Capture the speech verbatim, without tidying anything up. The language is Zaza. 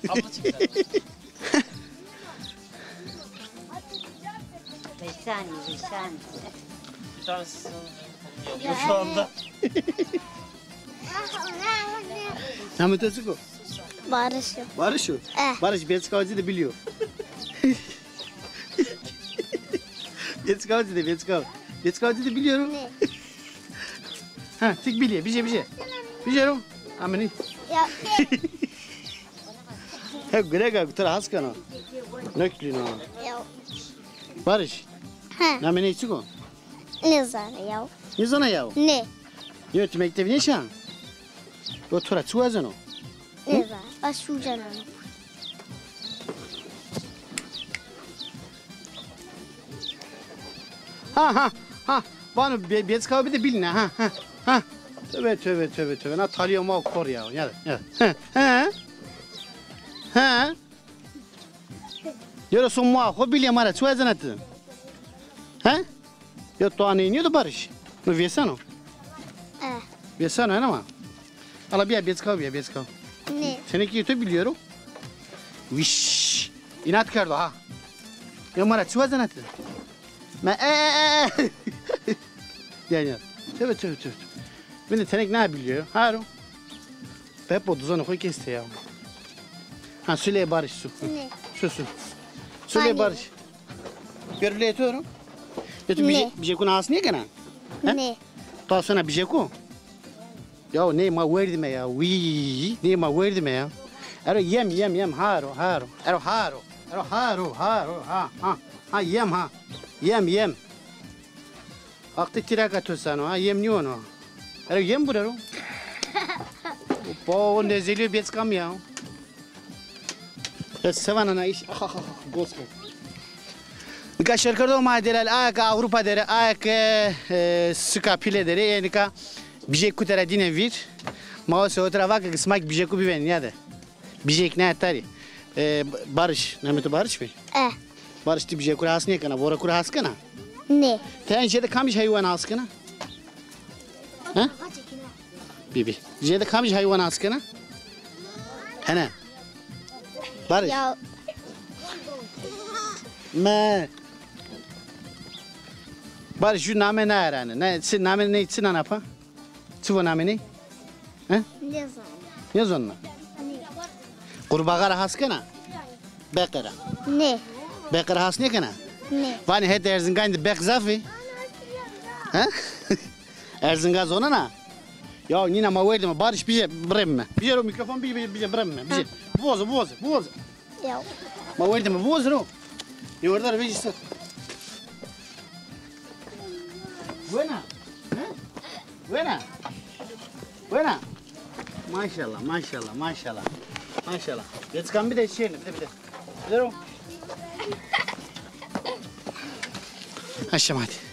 Abla çek sen. Veysanî, veysanî. Bir tanesi sanırım yok şu anda. Namê to çik o? Barış o. Barış o? Eh. Barış, Bêçikawicî de bilîyo. Bêçikawicî de, Bêçikaw. Bêçikawicî de bilîyo. Ne? Ha, tik bilîye, bije, bije. Bije ro. Amini. Ya. He, gurega, tu ra has keno. Nêkilîno. Ya. Barış. He. Namê ney çik o? Nêzana ya. Nêzana ya? Ne. Yo, tu mekteb nêşa? Yo, tu ra çi wazeno? Nêzana. Ez şûceno. Ha, ha, ha. Vano Bê-, Bêçikaw bide bilîne, ha, ha, ha. Tövbe, tövbe, tövbe, tövbe. Na talîya ma kor ya. Ya, ya. Ha, ha. Ha. Yero so ma xo bilîye, ma ra çi wazena ti? Ha? Yo, to aney nîyo do Barış. No vêseno? Eh. Vêseno, hena ma. Ala bîya Bêçikaw, bîya Bêçikaw. Ne? Tenekî to bilîyo ro. Wîş. Înat kerdo ha. Yo, ma ra çi wazena ti? Ma e, e, e, e. Ya, ya. Tövbe, tövbe, tövbe. Bende tenek na bilîyo. Haro. Pepo duzanê xo keste ya. Ha, su lê Barış, su. Ne? Su, su. Su lê Barış. Görülê to ro. Ya tu bije-, bijekû na has nêkena? He? Ne. To hasena bijekû? Ya nê ma werdîme ya. Wî, nê ma werdîme ya. Ero yem, yem, yem, haro, haro. Ero haro. Ero haro, haro, ha, ha. Ha, yem ha. Yem, yem. Wextê tîreka to seno, ha, yem nîyono. Ero yem bure ro. Pa, o nezelîyo Bêçikam ya. Ez se vana na îş. Ah, ah, ah, ah, goz kerd. Nika şêrkerdoxê ma delal, aye ke Ewropa der ê, aye ke, e, suka pîle der ê, ê nika bijêk kute ra dîne vîr. Ma o sewete ra vake ke sima kî bijêkû bivênî nîyade. Bijêk nîya tarî. E, Barış, namê to Barış bî? E. Barış, ti bijêkû ra has nêkena, vorekû ra has kena? Nê. Ti en jêde kamij heywan has kena? He? Bî, bî. Jêde kamij heywan has kena? Hene. Barış. Ya. Me. Barış, ju name naerane. Ne, çi, name ney, çi nana pa? Çi vo namê ney? He? Nêzana. Nêzana? Nê. Qurbağa ra has kena? Beqe ra. Nê. Beqe ra has nêkena? Nê. Vanê hetê Erzinganî de beq zaf ê? He? Erzingan zonena? Ya nîna ma werdîme, Barış bije birême. Bije ro mîkrofon, bije, bije, bije birême. Bije. Bivoze, bivoze, bivoze. Ya. Ma werdîme, bivoze ro. Ê werda ra vejî ser. Wena? He? Wena? Wena? Maşallah, maşallah, maşallah. Maşallah. Bêçikam bide şêrîne, bide, bide. Bide ro. Aşam hadi.